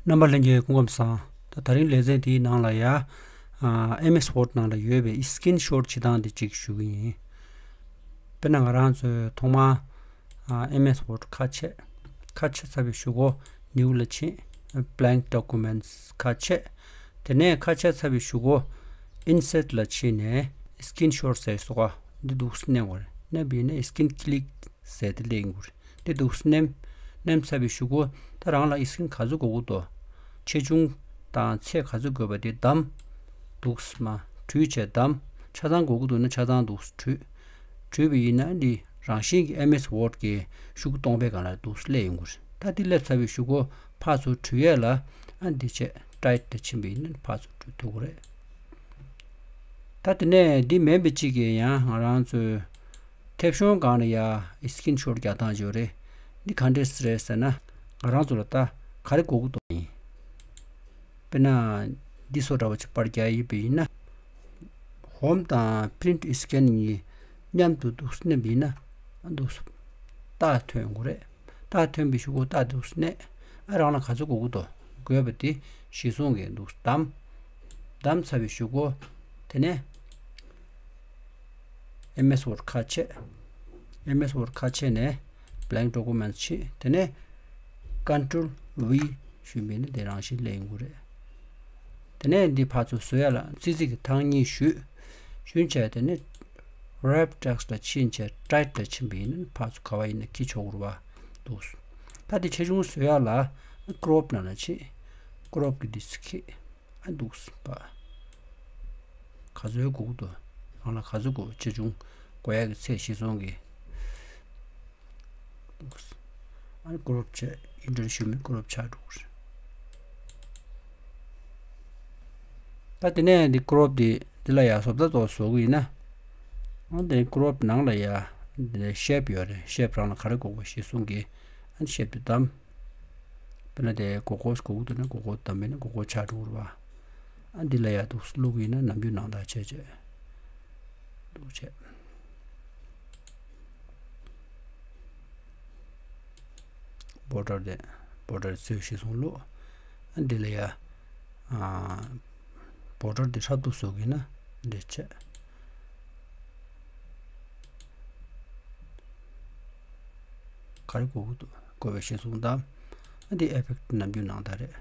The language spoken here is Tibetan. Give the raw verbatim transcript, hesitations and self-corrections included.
རྣམ་པ་ལྷན་རྒྱས་སྐུ་ཁམས་བཟང་། ད་དེ་རིང་ལེ་ཚན་འདིའི་ནང་ལ་ཡ། ཨ། ཨེམ་ཨེས་ཝརཌ་ནང་ལ་ཡོད་པའི་སི་ཀིན་ཤོཊ་བྱེད་སྟངས་འདི་གཅིག་ཞུ་གི་ཡིན། དཔེར་ན་ང་རང་ཚོས་ཐོག་མར། ཨ། ཨེམ་ཨེས་ཝརཌ་ཁ་ཕྱེ། ཁ་ཕྱེ་ཚར་བའི་གཞུག་གུ་ནིའུ་ལ་ཕྱིན། བྷ་ལེངཀ་ཌོ་ཀུ་མེནཊ་ཁ་ཕྱེ། དེ་ནས་ཁ་ཕྱེ་ཚར་བའི་གཞུག་གུ་ཨིན་སེརཊ་ལ་ཕྱིན་ནས་སི་ཀིན་ཤོཊ་ཟེར་སོ་ག་འདི་འདུག་སེ་མནན་དགོས་རེད། མནན་པ་ཡིན་ན་སི་ཀིན་ཀི་ལིཀ་ཟེར་དེ་སླེབས་ཡོང་གི་རེད། དེ་འདུག་སེ་མནན། མནན་ཚར་བའི་གཞུག་གུ་ད་རང་ལ་སི་ཀིན་ག་ཚོད་དགོས་ཀྱི་འདུག་ཆེ་ཆུང་དང་ཚད་ག་ཚོད་དགོས་པ་དེ་བདམས། འདུག་སེ་མར་བྲུས་བྱས་བདམས། ཆ་ཚང་དགོས་ཀྱི་འདུག་ན་ཆ་ཚང་འདུག་སེ་བྲུས། བྲུས་པ་ཡིན་ན་འདི་རང་བཞིན་གྱིས་ཨེམ་ཨེས་ཝརཌ་གི་ཤོག་གུ་སྟོང་པའི་སྒང་ལ་འདུག་སེ་སླེབས་ཡོང་གི་རེད། ད་འདི་སླེབས་ཚར་བའི་གཞུག་གུ་ཕར་ཚུར་བྲུས་ཡས་ལ། ཨ། འདི་བྱས་ཊའིཊ་ལ་ཕྱིན་པ་ཡིན་ན་ཕར་ཚུར་བྲུས་ཐུབ་ཀྱི་རེད། ད་དེ་ནས་འདི་མིན་པ་གཅིག་གིས་ཡང་ང་རང་ཚོའི་མཐེབ་གཞོང་སྒང་ལ་ཡ་སི་ཀིན་ཤོཊ་རྒྱག་སྟངས་ཡོད་རེད། འདི་ག་འདྲས་རེད་ཟེར་ན། ང་རང་ཚོ་ལ་ད་ག་རེ་དགོས་ཀྱི་འདུག་ཡིན། དཔེར་ན་འདི་བཟོ་འདྲ་བོ་ཅིག་པར་རྒྱག་ཡིན་པ་ཡིན་ན། ཧོམ་དང་པི་རིནཊ་སི་ཀེན་གཉིས་མཉམ་དུ་འདུག་སེ་མནན་པ་ཡིན་ན། འདུག་སེ་རྟགས་ཐོན་ཡོང་གི་རེད། རྟགས་ཐོན་པའི་གཞུག་གུ་རྟགས་འདུག་སེ་མནན། ཨ། རང་ལ་ག་ཚོད་དགོས་ཀྱི་འདུག་དགོས་པ་དེ་གཞིར་བཟུང་གིས་འདུག་སེ་བདམས། བདམས་ཚར་བའི་གཞུག་གུ་དེ་ནས་ཨེམ་ཨེས་ཝརཌ་ཁ་ཕྱེ། ཨེམ་ཨེས་ཝརཌ་ཁ་ཕྱེ་ནས་བྷ་ལེངཀ་ཌོ་ཀུ་མེནཊ་ཕྱིན། དེ་ནས་ཀོན་ཊོལ་ཝི་ཞུས་པ་ཡིན་ན་དེ་རང་བཞིན་སླེབས་ཡོང་གི་རེད། དེ་ནས་འདི་ཕར་ཚུར་བཟོ་ཡ་ལ་ཙི་ཙི་གི་ཐེངས་གཉིས་གཞུས། གཞུས་བྱས་དེ་ནས་རེབ་ཊེག་སི་ཊི་ལ་ཕྱིན་བྱས་ཊའིཊ་ལ་ཕྱིན་པ་ཡིན་ན་ཕར་ཚུར་ག་པར་ཡིན་ན་འཁྱེར་ཆོག་གི་རེད་པ། འདུག་སེ། ད་དེ་ཆེ་ཆུང་བཟོ་ཡ་ལ་ཀོ་རོབ་ནང་ལ་ཕྱིན། ཀོ་རོབ་གི་འདི་ཙི་འཁྱེར། ཨ། འདུག་སེ་པ། ག་ཚོད་དགོས་ཀྱི་འདུག་རང་ལ་ག་ཚོད་དགོས། ཆེ་ཆུང་དགོས་ཡ་གི་ཚད་གཞིར་བཟུང་གིས། ཨ་ནི་ཀོ་རོབ་བྱས། ཨེན་ཊར་ཞུས་མིན་ཀོ་རོབ་ཆགས་འགྲོ་གི་རེད། ད་དེ་ནས་འདི་ཀོ་རོབ་འདི་འདི་ལ་ཡ་བཟོ་ལྟ་ཏོག་བཟོ་གི་ཡིན་ན། ཨ། འདི་ཀོ་རོབ་ནང་ལ་ཡ་འདི་ཤེབ་ཡོད་རེད། ཤེབ་རང་ལ་ག་རེ་དགོས་པ་གཞིར་བཟུང་གིས། ཨ་ནི་ཤེབ་འདི་བདམས། དཔེར་ན་དེ་སྒོར་སྒོར་དགོས་ཀྱི་འདུག་ན་སྒོར་སྒོར་བདམས་པ་ཡིན་ན་སྒོར་སྒོར་ཆགས་འགྲོ་གི་རེད་པ། ཨ། འདི་ལ་ཡ་འདུག་སེ་བླུགས་ཡིན་ན་ནམ་རྒྱུན་ནང་ལྟར་བྱས་བྱས། འདུག་བྱས། བོར་ཌར་དེ། བོར་ཌར་ཚོས་གཞིར་བཟུང་བླུགས། ཨ། འདི་ལ་ཡ། ཨ། བོར་ཌར་དེ་ཧྲབ་ཏུ་བཟོ་གི་ཡིན་ན་འདི་བྱས། ག་རེ་དགོས་ཀྱི་འདུག་དགོས་པའི་གཞིར་བཟུང་བདམས། ཨ། འདི་ཨེ་ཕེག་ཊི་ནམ་རྒྱུན་ནང་ལྟར་རེད།